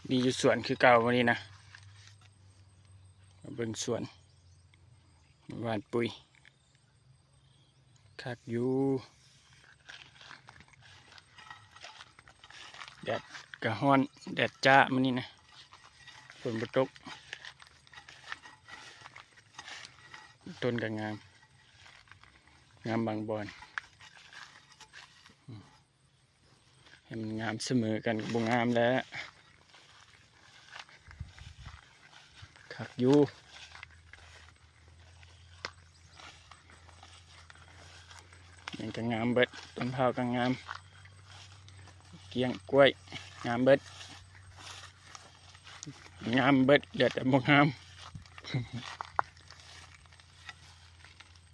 ນີ້ຢູ່ສວນຄືເກົ່າມື້ນີ້ນະ ມາເບິ່ງສວນ ຫວ່ານປຸ໋ຍ ຄັກຢູ່. ແດດກະຮ້ອນ ແດດຈ້າມື້ນີ້ນະ ຝົນບໍ່ຕົກ. ຕົ້ນກະງາມ ງາມບາງບ່ອນ. ໃຫ້ມັນງາມສະເໝີກັນກະບໍ່ງາມແຫຼະ. ຄັກຢູ່. ຫຍັງກະງາມເບິດ ຕົ້ນພ້າວກະງາມ ກ້ຽງກ້ວຍງາມເບິດ ງາມເບິດ ເຫຼືອແຕ່ບໍ່ງາມ.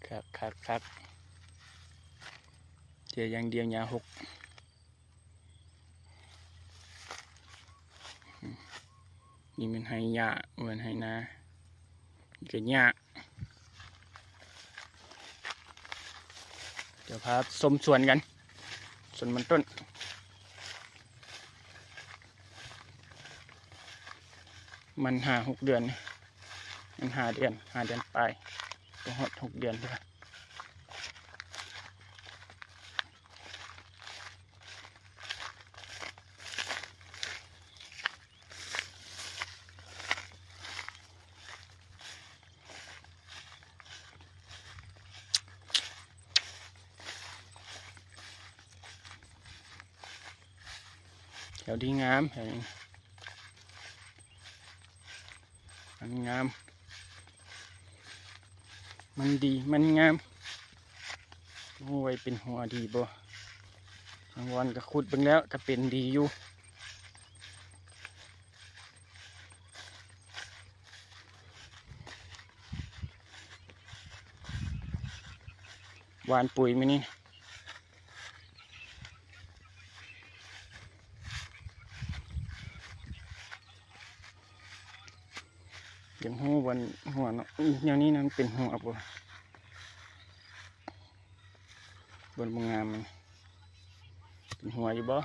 ຄັກໆໆ ເສຍຢ່າງດຽວຫຍ້າຫົກ. ນີ້ແມ່ນໄຮ່ຫຍ້າ ບໍ່ແມ່ນໄຮ່ນາ ນີ້ກະຫຍ້າ. ດຽວພາຊົມສວນກັນ ສວນມັນຕົ້ນ ມັນຫ້າຫົກເດືອນ ມັນຫ້າເດືອນ ຫ້າເດືອນປາຍ ບໍ່ຮອດຫົກເດືອນເທື່ອ. ແຖວນີ້ງາມ ແຖວນີ້ ມັນງາມ ມັນດີ ມັນງາມ. ໂອ້ຍ ເປັນຫົວດີບໍ່? ບາງບ່ອນກະຂຸດເບິ່ງແລ້ວກະເປັນດີຢູ່. ຫວ່ານປຸ໋ຍມື້ນີ້ ຢາກຮູ້ບ່ອນຫົວເນາະ ອີ່ ແນວນີ້ນະ ມັນເປັນຫົວບໍ່? ບ່ອນບໍ່ງາມມັນ ເປັນຫົວຢູ່ບໍ່?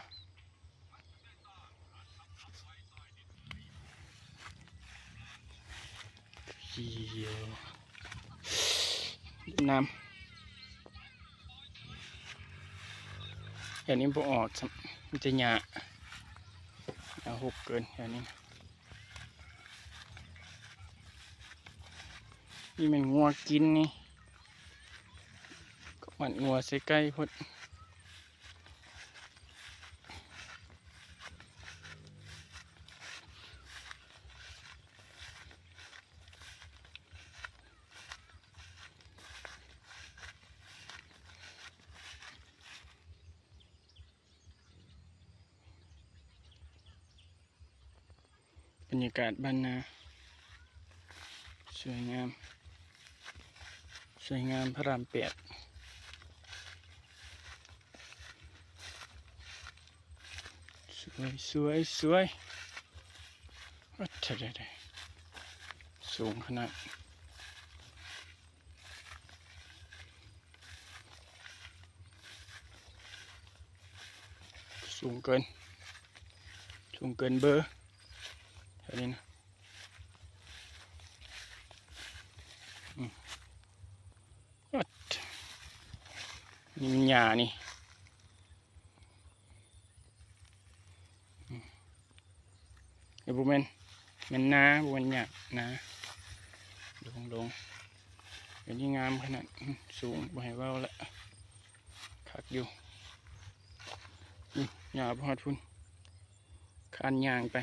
ຂຽວ ນ້ຳ ແຖວນີ້ບໍ່ອອກຊ້ຳ ມີແຕ່ຫຍ້າ ຫຍ້າຫົກເກີນແຖວນີ້. ນີ້ແມ່ນງົວກິນນີ້ ກະມັນງົວໃສ່ໄກ່ພຸ້ນ. ບັນຍາກາດບ້ານນາ ສວຍງາມ ສວຍງາມພະລາມແປດ ສວຍ ສວຍ ສວຍ. ໂອ້ ເດີໆໆ ສູງຂະໜາດ ສູງເກີນ ສູງເກີນເບີ ແຖວນີ້ນະ. ອືມ ໂອ້ ນີ້ມັນຫຍ້ານີ້ ອືມ ເອີ ບໍ່ແມ່ນ ແມ່ນນາ ບໍ່ແມ່ນຫຍ້າ ນາ ລົງໆ ອັນນີ້ງາມຂະໜາດ ອືມ ສູງ ບໍ່ໃຫ້ເວົ້າລະ ຄັກຢູ່. ອືມ ຫຍ້າບໍ່ຮອດພຸ້ນ ຄານຍ່າງໄປ.